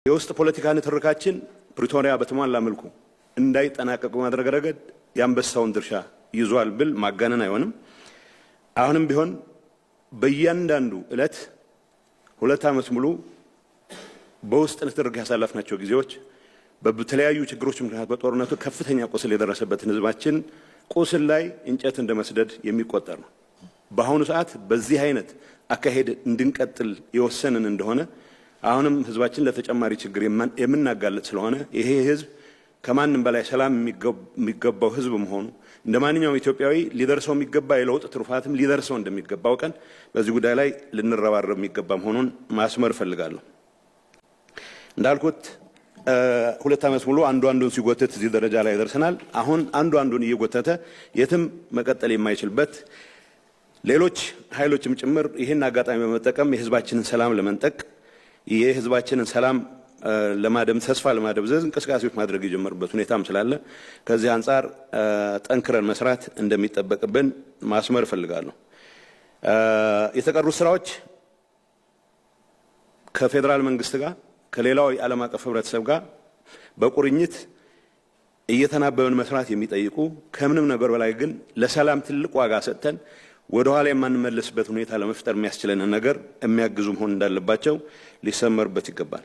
የውስጥ ፖለቲካ ንትርካችን ፕሪቶሪያ በተሟላ መልኩ እንዳይጠናቀቅ በማድረግ ረገድ የአንበሳውን ድርሻ ይዟል ብል ማጋነን አይሆንም። አሁንም ቢሆን በእያንዳንዱ ዕለት 2 ዓመት ሙሉ በውስጥ ንትርክ ያሳለፍናቸው ጊዜዎች በተለያዩ ችግሮች ምክንያት በጦርነቱ ከፍተኛ ቁስል የደረሰበትን ህዝባችን ቁስል ላይ እንጨት እንደ መስደድ የሚቆጠር ነው። በአሁኑ ሰዓት በዚህ አይነት አካሄድ እንድንቀጥል የወሰንን እንደሆነ አሁንም ህዝባችን ለተጨማሪ ችግር የምናጋልጥ ስለሆነ፣ ይሄ ህዝብ ከማንም በላይ ሰላም የሚገባው ህዝብ መሆኑ፣ እንደ ማንኛውም ኢትዮጵያዊ ሊደርሰው የሚገባ የለውጥ ትሩፋትም ሊደርሰው እንደሚገባ አውቀን በዚህ ጉዳይ ላይ ልንረባረብ የሚገባ መሆኑን ማስመር እፈልጋለሁ። እንዳልኩት 2 ዓመት ሙሉ አንዱ አንዱን ሲጎትት እዚህ ደረጃ ላይ ደርሰናል። አሁን አንዱ አንዱን እየጎተተ የትም መቀጠል የማይችልበት፣ ሌሎች ኃይሎችም ጭምር ይህን አጋጣሚ በመጠቀም የህዝባችንን ሰላም ለመንጠቅ፣ የህዝባችንን ሰላም ለማደም ተስፋ ለማደብዘዝ እንቅስቃሴዎች ማድረግ የጀመሩበት ሁኔታም ስላለ ከዚህ አንጻር ጠንክረን መስራት እንደሚጠበቅብን ማስመር እፈልጋለሁ። የተቀሩት ስራዎች ከፌዴራል መንግስት ጋር፣ ከሌላው የዓለም አቀፍ ህብረተሰብ ጋር በቁርኝት እየተናበብን መስራት የሚጠይቁ፣ ከምንም ነገር በላይ ግን ለሰላም ትልቅ ዋጋ ሰጥተን ወደ ኋላ የማንመለስበት ሁኔታ ለመፍጠር የሚያስችለንን ነገር የሚያግዙ መሆን እንዳለባቸው ሊሰመርበት ይገባል።